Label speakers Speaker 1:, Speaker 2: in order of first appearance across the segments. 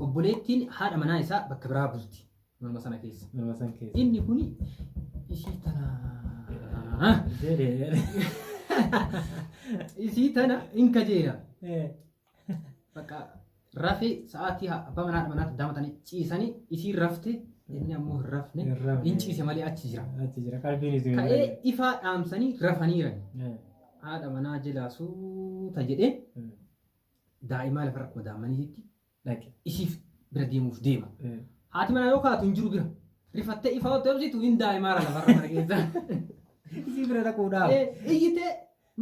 Speaker 1: Obboleettiin haadha manaa isaa bakka biraa bulti. Manuma sana keessa.
Speaker 2: Nama san keessa.
Speaker 1: Inni kuni isii tana
Speaker 2: Jedhe jedhe.
Speaker 1: isii tana hin kajeela.
Speaker 2: Eh.
Speaker 1: Bakka rafee sa'aatii abbaa manaa haadha manaatti daamatanii ciisanii isiin rafte inni ammoo hin rafne
Speaker 2: Hin rafne.
Speaker 1: hin ciise malee achi jira.
Speaker 2: Achi jira qalbiin isii.
Speaker 1: Ka'ee ifaa dhaamsanii rafaniiran.
Speaker 2: Eh.
Speaker 1: Haadha manaa jalaa suuta jedhee
Speaker 2: Eh.
Speaker 1: daa'imaa lafarra akkuma daammaniitti
Speaker 2: Dhaqe.
Speaker 1: isiif bira deemuuf deema.
Speaker 2: Eh.
Speaker 1: Haati manaa yoo kaatu hin jiru bira. Rifattee ifaa otoo ibsitu hin daa'imaara lafarra mana keessa.
Speaker 2: Isii bira dhaquudhaaf.
Speaker 1: Iyyitee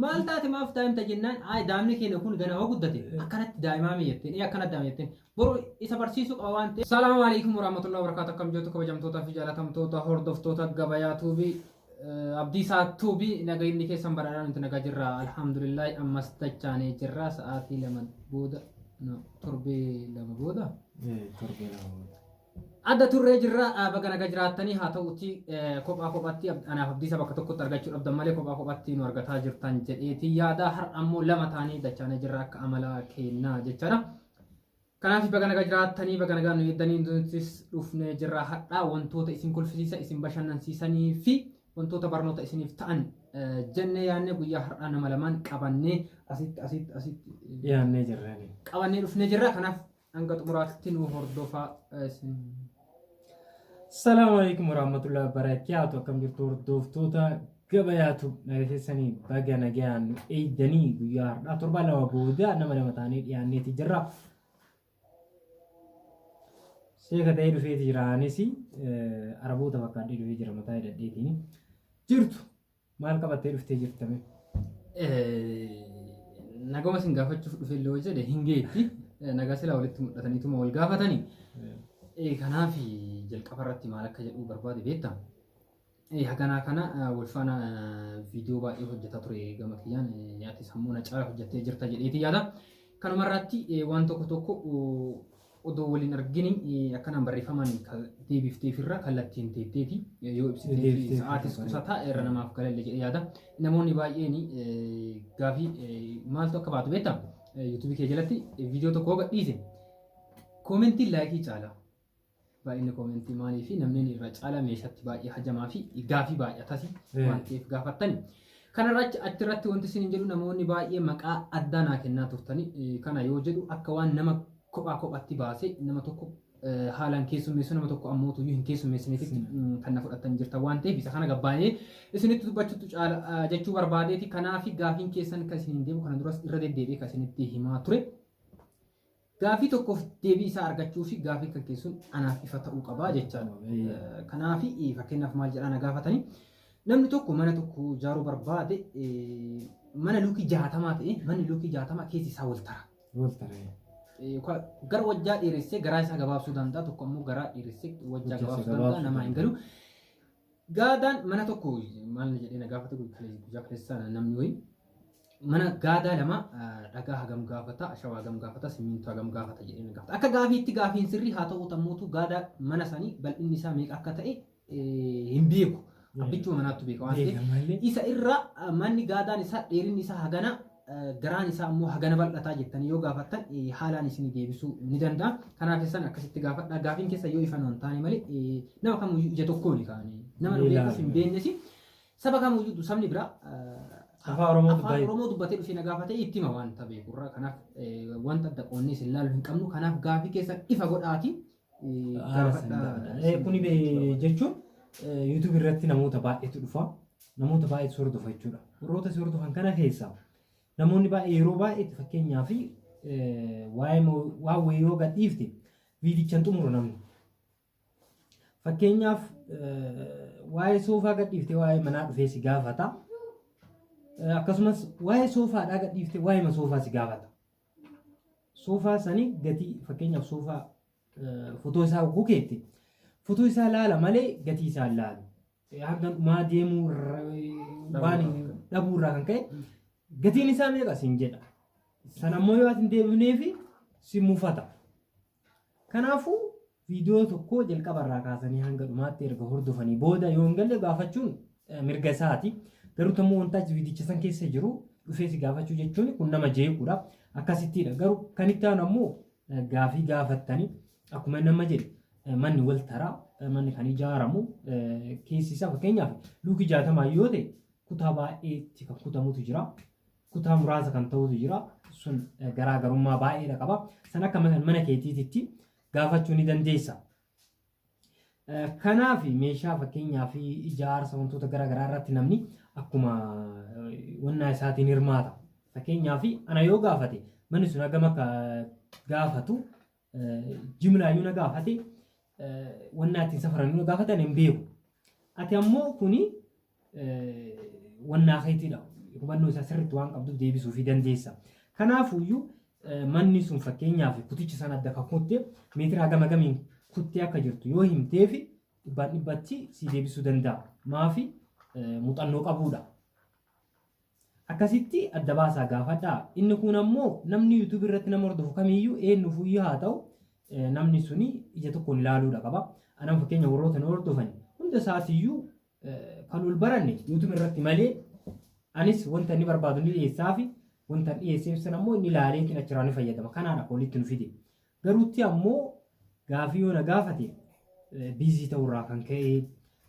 Speaker 1: maal taate maaf daa'imta jennaan ayi daa'imni keenya kun ganaa hoo guddate akkanatti daa'imaa mi jetteen ee akkanatti daa'ima jetteen boru isa barsiisuu qaba waan ta'eef. Salaamu alaikum warahmatullahi wabarakatuh akkam jirtu kabajamtoota fi jaalatamtoota hordoftoota gabayaa tuubii Abdiisaa tuubii nagayinni keessan badhaadhaan nuti nagaa jirra alhamdulillahi ammas dachaanee jirra sa'aatii 2 booda no, torbee 2 booda.
Speaker 2: Torbee 2 booda.
Speaker 1: Adda turree jirra baga naga jiraattanii haa ta'uti kophaa kophaatti anaaf Abdiisa bakka tokkotti argachuu dhabdan malee kophaa kophaatti nu argataa jirtan jedheeti yaada har'a ammoo 2 taanii dachaanee jirra akka amala keennaa jechaadha. Kanaaf baga naga jiraattanii baga nagaan nu eeddanii nutis dhufnee jirra har'a wantoota isin kolfisiisa isin bashannansiisanii fi wantoota barnoota isiniif ta'an jennee yaadne guyyaa har'aa nama lamaan qabannee asitti asitti asitti
Speaker 2: Dhiyaannee jirra.
Speaker 1: qabannee dhufnee jirra kanaaf Hanga xumuraatti nu hordofaa isin.
Speaker 2: Salaamu alaikum warahmatullahi wabarakatuh. Akkam jirtu hordoftoota gabayaatu naga keessanii baga nagayaan nu eeydanii guyyaa har'aa torbaa 2 booda nama 2 taanee dhiyaanneeti jirra. Sheeka ta'ee dhufeeti jira anis araboota fakkaadhee dhufee jira mataa hidhadheetiin. Jirtu Maal qabattee dhuftee jirta mee?
Speaker 1: Naguma isin gaafachuuf dhufe illee yoo jedhe hin geetti. Nagaa silaa walitti mul'ataniituma wal gaafatanii. Kanaaf jalqaba irratti maal akka jedhuu barbaade beektaa? Haganaa kana wal faana viidiyoo baay'ee hojjetaa ture gama kiyyaan ati sammuu na caalaa hojjettee jirta jedheeti yaada. Kanuma irratti waan tokko tokko odoo wal hin argini akkanaan barreeffamaan deebifteefirra kallattiin teetteeti yoo ibsiteefi
Speaker 2: Deebifteef
Speaker 1: sa'aatis
Speaker 2: irra
Speaker 1: qusataa irra namaaf galalle jedhee yaada. Namoonni baay'een gaafii maaltu akka baatu beektaa? Yuutuubii kee jalatti viidiyoo tokko yoo gadhiise koomentiin laayikii caala. Baay'inni koomentii maalii fi namni irra caala meeshatti baay'ee hajamaa fi gaafii baay'atasi waan ta'eef gaafattani. Kanarra achirratti wanti isin jedhu namoonni baay'ee maqaa addaa naa kennaa turtani. Kana yoo jedhu akka waan nama kophaa kophatti baasee nama tokko haalaan keessummeessu nama tokko ammoo tuyyuu hin keessummeessineetitti kan na fudhattan jirtan waan ta'eef isa kana gabbaa'ee isinitti dubbachuutu caala jechuu barbaadeeti. Kanaaf gaafiin keessan kan isiniin deemu kana duras irra deddeebi'ee kan isinitti himaa ture. Gaafii tokkoof deebii isaa argachuu fi gaafii kan keessun anaaf ifa ta'uu qaba jechaadha. Kanaaf fakkeenyaaf maal jedhaa na gaafatanii namni tokko mana tokko ijaaruu barbaade mana luukii 60 ta'e manni luukii 60 keessi isaa wal tara.
Speaker 2: Wal tara.
Speaker 1: Yookaan gara wajjaa dheeressee garaa isaa gabaabsuu danda'a tokko ammoo garaa dheeressee wajjaa
Speaker 2: Wajjaa isaa
Speaker 1: gabaabsuu danda'a
Speaker 2: gabaabsuu
Speaker 1: namaa hin galu. Gaadaan mana tokko maal jedhee na gaafate guyyaa kaleessaa namni wayii mana gaadaa 2 dhagaa hagam gaafata, ashawaa hagam gaafata, simmintoo hagam gaafata jedhee na gaafata. Akka gaafiitti gaafiin sirrii haa ta'u tammuutu gaadaa mana sanii bal'inni isaa meeqa akka ta'e hin beeku. Abbichuma manaattu beeka waan ta'eef.
Speaker 2: Beeka malee.
Speaker 1: Isa irra manni gaadaan isaa dheerinni isaa hagana garaan isaa ammoo hagana bal'ataa jettanii yoo gaafattan haalaan isinii deebisuu ni danda'a. Kanaaf isaan akkasitti gaafadha. Gaafiin keessa yoo ifa hin taane malee nama kamiyyuu ija tokkoon kaa'anii nama nu
Speaker 2: Ni
Speaker 1: beekus hin
Speaker 2: ilaalu.
Speaker 1: beeknes saba kamiyyuu sabni biraa
Speaker 2: Afaan Oromoo
Speaker 1: afaan
Speaker 2: dubbatee.
Speaker 1: Oromoo dubbatee dhufee na gaafatee itti hima wanta beekurraa. Kanaaf wanta adda qoonnee isin ilaalu hin qabnu. Kanaaf gaafii keessa ifa godhaati
Speaker 2: Haala san
Speaker 1: gaafadha.
Speaker 2: gaafadha. Kuni jechuun YouTube irratti namoota baay'eetu dhufa. Namoota baay'eetu si hordofa jechuudha. Warroota si hordofan kana keessaa namoonni baay'ee yeroo baay'eetti fakkeenyaaf waa'ee waan wayii yoo gadhiifte viidichan xumuru namni. Fakkeenyaaf waa'ee soofaa gadhiiftee waa'ee manaa dhufee si gaafata. Akkasumas waa'ee soofaadhaa gadhiiftee waa'ee soofaa si gaafata. Soofaa sanii gatii fakkeenyaaf soofaa fotoo isaa hogguu keette fotoo isaa laala malee gatii isaa hin laalu. Hanga dhumaa deemuu waan dhabuu irraa kan ka'e gatiin isaa meeqa siin jedha. Sana immoo yoo ati hin deebifneefi si mufata. Kanaafuu viidiyoo tokko jalqaba irraa kaasanii hanga dhumaatti erga hordofanii booda yoo hin galle gaafachuun mirga isaati. Garuu tammoo wanta achi viidicha san keessa jiru dhufee si gaafachuu jechuun kun nama jeequudha. Akkasittiidha. Garuu kan itti aanu ammoo gaafii gaafattanii Akkuma inni amma jedhe manni wal taraa manni kan ijaaramu keessi isaa fakkeenyaaf luukii 60 yoo ta'e kutaa baay'eetti kan kutamutu jira. Kutaa muraasa kan ta'utu jira. Sun garaagarummaa baay'eedha qaba. San akka mana keetiititti gaafachuu ni dandeessa. Kanaaf meeshaa fakkeenyaaf ijaarsa wantoota garaagaraa irratti namni akkuma wannaa isaatiin hirmaata. Fakkeenyaaf ana yoo gaafate manni sun hagam akka gaafatu jimlaayyuu na gaafate wannaa ittiin safaran na gaafatan hin beeku. Ati ammoo kuni wannaa keetiidha. Hubannoo isaa sirriitti waan qabduuf deebisuufii dandeessa. Kanaafuyyuu manni sun fakkeenyaaf kuticha sana adda kan kutte meetira hagam hagamiin kuttee akka jirtu yoo himteefi dhibbaan dhibbatti si deebisuu danda'a. Maafi muuxannoo qabuudha. Akkasitti adda baasaa gaafadhaa. Inni kun ammoo namni YouTube irratti nama hordofu kamiyyuu eenyufuyyuu haa ta'u namni suni ija tokkoon ilaaluudha qaba. Anam fakkeenya warroota na hordofan hunda isaatiyyuu kan ol baranne YouTube irratti malee anis wanta inni barbaadu ni dhiyeessaafi wanta dhiyeesseef sana ammoo inni ilaaleetiin achirraa ni fayyadama. Kanaadha walitti nu fide. Garuutti ammoo gaafii yoo na gaafate busy ta'urraa kan ka'e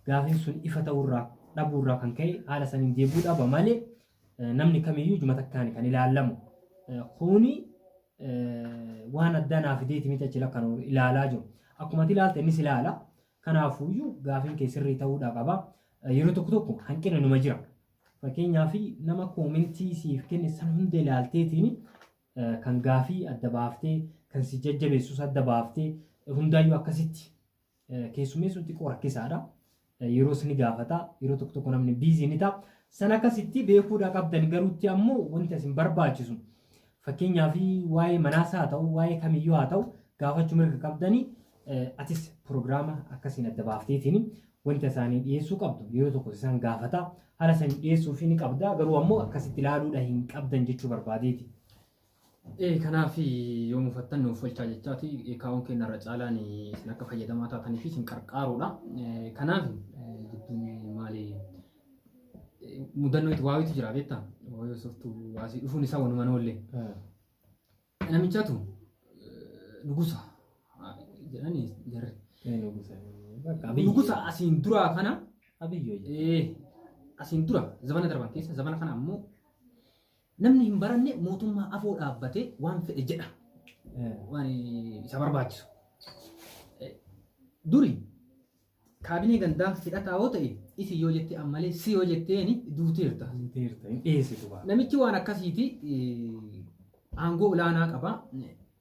Speaker 2: gaafiin sun ifa ta'urraa dhabuurraa kan ka'e haala saniin deebi'uu dhaba malee namni kamiyyuu ijuma takkaan kan ilaallamu. Kuni waan addaa naa fideeti miti achi lakkan ilaalaa jiru. Akkuma ati ilaalte innis ilaala. Kanaafuyyuu gaafiin kee sirrii ta'uudhaa qaba. Yeroo tokko tokko hanqina numa jira. Fakkeenyaaf nama koomentii siif kenne san hunda ilaalteetiin kan gaafii adda baaftee kan si jajjabeessus adda baaftee hundaayyuu akkasitti keessummeessuun xiqqoo rakkisaadha. Yeroos ni gaafata. Yeroo tokko tokko namni busy ni ta'a. San akkasitti beekuudhaa qabdan garuutti ammoo wanti isin barbaachisu fakkeenyaaf waa'ee manaas haa ta'u waa'ee kamiyyuu haa ta'u gaafachuu mirga qabdanii atis piroogiraama akkasiin adda baafteetiin wanta isaanii dhiyeessuu qabdu yeroo tokko isaan gaafata haala sanii dhiyeessuuf ni qabda garuu ammoo akkasitti ilaaluudha hin qabdan jechuu barbaadeeti.
Speaker 1: Kanaaf yoo mufattan nuuf olchaa jechaati kaa'uun keenya irra caalaan isin akka fayyadamaa taatanii fi isin qarqaaruudha. Kanaaf jidduun maali mudannoo itti waawitu jira beektaa? Waayee softuu asii dhufuun isaa wanumaan oolle. Namichatu nugusa jedhanii jarri. Nugusa asiin duraa kana asiin dura zabana darban keessa zabana kana ammoo namni hin baranne mootummaa afoo dhaabbatee waan fedhe jedha. Waan isa barbaachisu. Duri kaabinee gandaa hidhataa yoo ta'e isi yoo jette ammalee si yoo jetteeni duuteerta.
Speaker 2: Duuteerta hin dhiyeessitu baa.
Speaker 1: Namichi waan akkasiiti aangoo olaanaa qaba.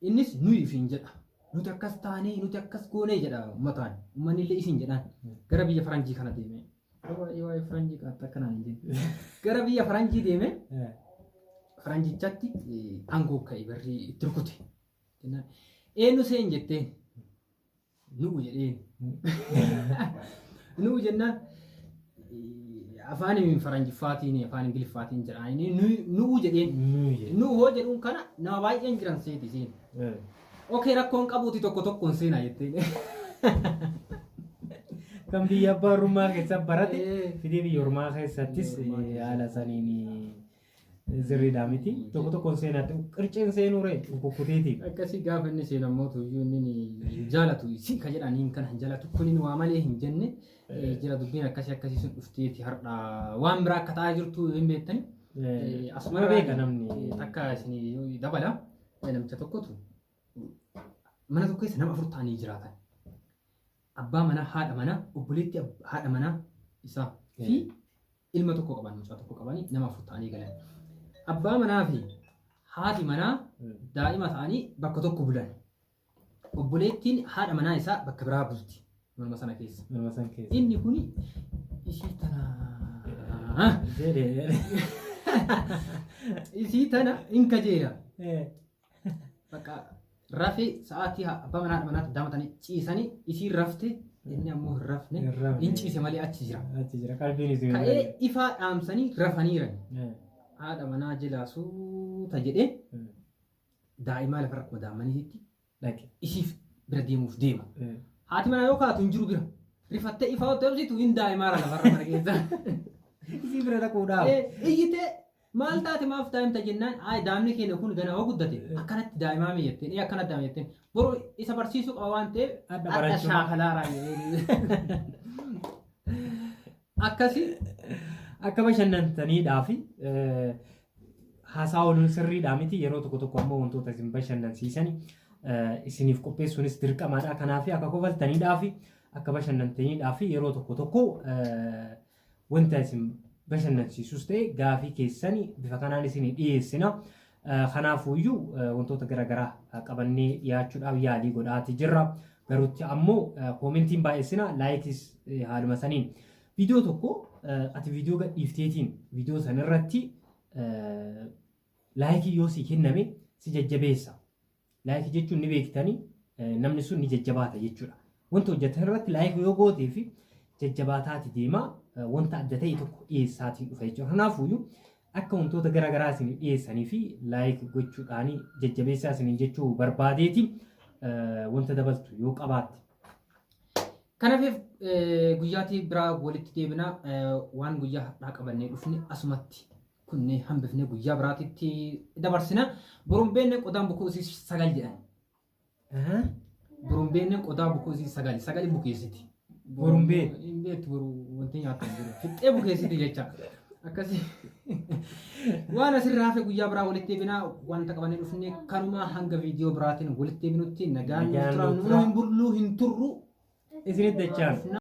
Speaker 1: Innis nuyi ifiin jedha. Nuti akkas taanee nuti akkas goonee jedha uummataan. Uummanni illee isin jedhaan. Gara biyya faranjii kana deeme. Waa'ee waa'ee faranjii qaaxxa akkanaan hin jenne. Gara biyya faranjii deeme faranjichatti aangoo ka'e barri itti rukute. Jennaan eenyu seen jetteen nu'u jedheen. Nu'u jennaan afaan faranjiffaatiin afaan ingiliffaatiin jedha. Nu'u jedheen. Nu'u hoo jedhuun kana nama baay'een jiran seeti isiin. Okee rakkoon qabuuti tokko tokkoon seenaa jetteen.
Speaker 2: Kan biyya abbaa ormaa keessa barate fidee biyya ormaa keessattis haala saniin sirriidhaa miti. Tokko tokkoon seenaatti qirceen seenuu ree kukkuteeti.
Speaker 1: Akkasii gaafa inni seenu ammoo tuyyuu inni hin jaalatu si ka jedhaniin kana hin jaalatu kunin waa malee hin jenne jira dubbiin akkasii akkasii sun dhufteeti har'a waan biraa akka ta'aa jirtu hin beektani.
Speaker 2: Asuma beeka namni.
Speaker 1: Takka isin dabala namicha tokkotu mana tokko keessa nama afur ta'anii jiraatan. Abbaa manaa, haadha manaa, obboleettii haadha manaa isaa fi ilma tokko qaban, mucaa tokko qabanii nama afur ta'anii galan. Abbaa manaa fi haati manaa daa'ima ta'anii bakka tokko bulan. Obboleettiin haadha manaa isaa bakka biraa bulti. Manuma sana keessa.
Speaker 2: Manuma sana keessa.
Speaker 1: Inni kun ishii tana
Speaker 2: Jedhee.
Speaker 1: Isii tana hin kajeela. Bakka rafee sa'aatii abbaa manaa haadha manaatti daamatanii ciisanii isiin rafte inni ammoo hin rafne
Speaker 2: Hin rafne.
Speaker 1: hin ciise malee achi jira.
Speaker 2: Achi jira qalbiin isii.
Speaker 1: Ka'ee ifaa dhaamsanii rafaniiran. Haadha manaa jalaa suuta jedhee daa'imaa lafarra akkuma daammaniitti
Speaker 2: Dhaqe.
Speaker 1: isiif bira deemuuf deema. Haati manaa yoo kaatu hin jiru bira. Rifattee ifaa otoo ibsitu hin daa'imaara lafarra mana keessa.
Speaker 2: Isii bira dhaquudhaaf.
Speaker 1: Iyyitee Maal taate, maaf daa'imta jennaan, ay daa'imni keenya kun ganaa hoo guddate akkanatti daa'imaa mi jetteen, ee akkanatti daa'ima jetteen, boru isa barsiisuu qaba waan ta'eef
Speaker 2: Adda
Speaker 1: adda
Speaker 2: barachuu.
Speaker 1: Shaakalaaraa jedhee. Akkasi.
Speaker 2: Akka bashannantaniidhaa fi haasaa ooluun sirriidhaa miti, yeroo tokko tokko ammoo wantoota isin bashannansiisan isiniif qopheessuunis dirqamaadha. Kanaaf akka kofaltaniidhaa fi akka bashannantaniidhaa fi yeroo tokko tokko wanta isin bashannansiisus ta'e gaafii keessan bifa kanaan isin dhiyeessina. Kanaafuyyuu wantoota garaagaraa qabannee dhiyaachuudhaaf yaalii godhaati jirra. Garuutti ammoo koomentiin baay'isina, likeis haaluma saniin. Viidiyoo tokko ati viidiyoo gadhiifteetiin viidiyoo sanarratti likeii yoo sii kenname si jajjabeessa. Likeii jechuun ni beektanii, namni sun ni jajjabaata jechuudha. Wanta hojjetan irratti likeii yoo gootee fi jajjabaataati deema, wanta adda ta'e tokko dhiyeessaatiin dhufa jechuudha. Kanaafuyyuu akka wantoota garaagaraa isin dhiyeessanii fi like gochuudhaan jajjabeessaa isin jechuu barbaadeeti, wanta dabaltu yoo qabaatte.
Speaker 1: Kanaaf guyyaatii biraa walitti deebina. Waan guyyaa har'aa qabannee dhufne asumatti kunnee hambifnee guyyaa biraatitti dabarsina. Boruun beenne qodaan bukuu isii 9 jedhan. Boruun beenne qodaa bukuu isii 9 sagali bukeessiti.
Speaker 2: Boruun beektu.
Speaker 1: Hin beektu, boru wanti nyaatamu jiru. Fixxee bukeessiti jecha. Akkasii. Waan asirraa hafe guyyaa biraa walitti deebinaa. Wanta qabannee dhufne kanuma. Hanga viidiyoo biraatiin walitti deebinutti nagaan
Speaker 2: Nagaan
Speaker 1: nuuf
Speaker 2: nuuf
Speaker 1: turaa.
Speaker 2: turaa.
Speaker 1: Hin bulluu hin turru.
Speaker 2: Isinitti dachaan.